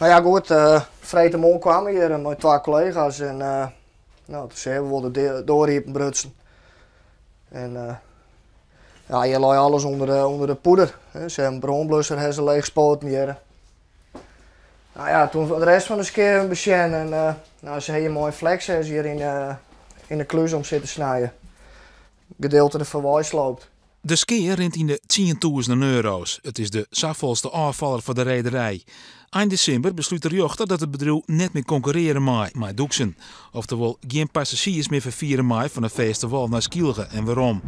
No ja goed, freedtemoarn kaam ik hjir mei twa kollega's en no, toen seagen we wol de doar iepenbrutsen. En ja, hjir lei alles ûnder de poeder. Se hawwe in brânblusser hawwe se leechspoten hjir. No ja, toen de rest fan de skea besjen en no, se hawwe hjir mei in flex hawwe se hjir yn de klús om sitten snijen. Gedeelte derfan weisloopt. De skea rint yn de tsientûzenen euro's. It is de safolste ôffaller foar de rederij. Ein desimber beslút de rjochter dat it bedriuw net mear konkurrearje mei mei Doeksen. Oftewol gjin passazjiers mear ferfiere mei fan de fêste wal nei Skylge en werom.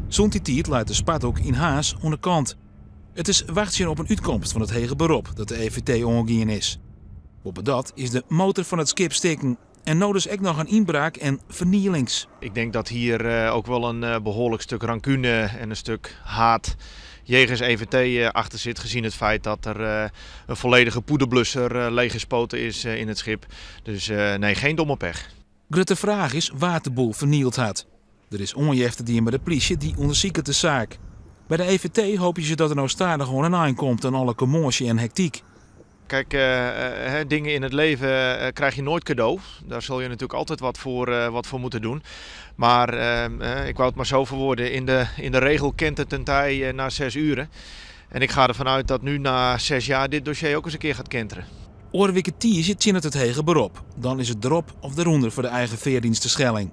Sûnt dy tiid leit de Sparthoek yn Harns oan de kant. It is wachtsjen op in útkomst fan it heger berop dat de EVT oangien is. Boppedat is de motor fan it skip stikken. En no dus ek noch in ynbraak en fernielings. Ik denk dat hier ook wel een behoorlijk stuk rancune en een stuk haat jegens EVT achter zit, gezien het feit dat er een volledige poederblusser leeggespoten is in het schip. Dus nee, geen domme pech. Grutte fraach is wa't de boel fernield hat. Der is oanjefte dien by de plysje, dy ûndersiket de saak. By de EVT hoopje se dat der no stadichoan in ein komt oan alle kommoasje en hektyk. Kijk, dingen in het leven krijg je nooit cadeau. Daar zul je natuurlijk altijd wat voor moeten doen. Maar ik wou het maar zo verwoorden. In de regel kentert een tij na 6 uren. En ik ga ervan uit dat nu na 6 jaar dit dossier ook eens een keer gaat kenteren. Oare wike tiisdei tsjinnet it heger berop. Dan is it derop of derûnder foar de eigen feardienst Terschelling.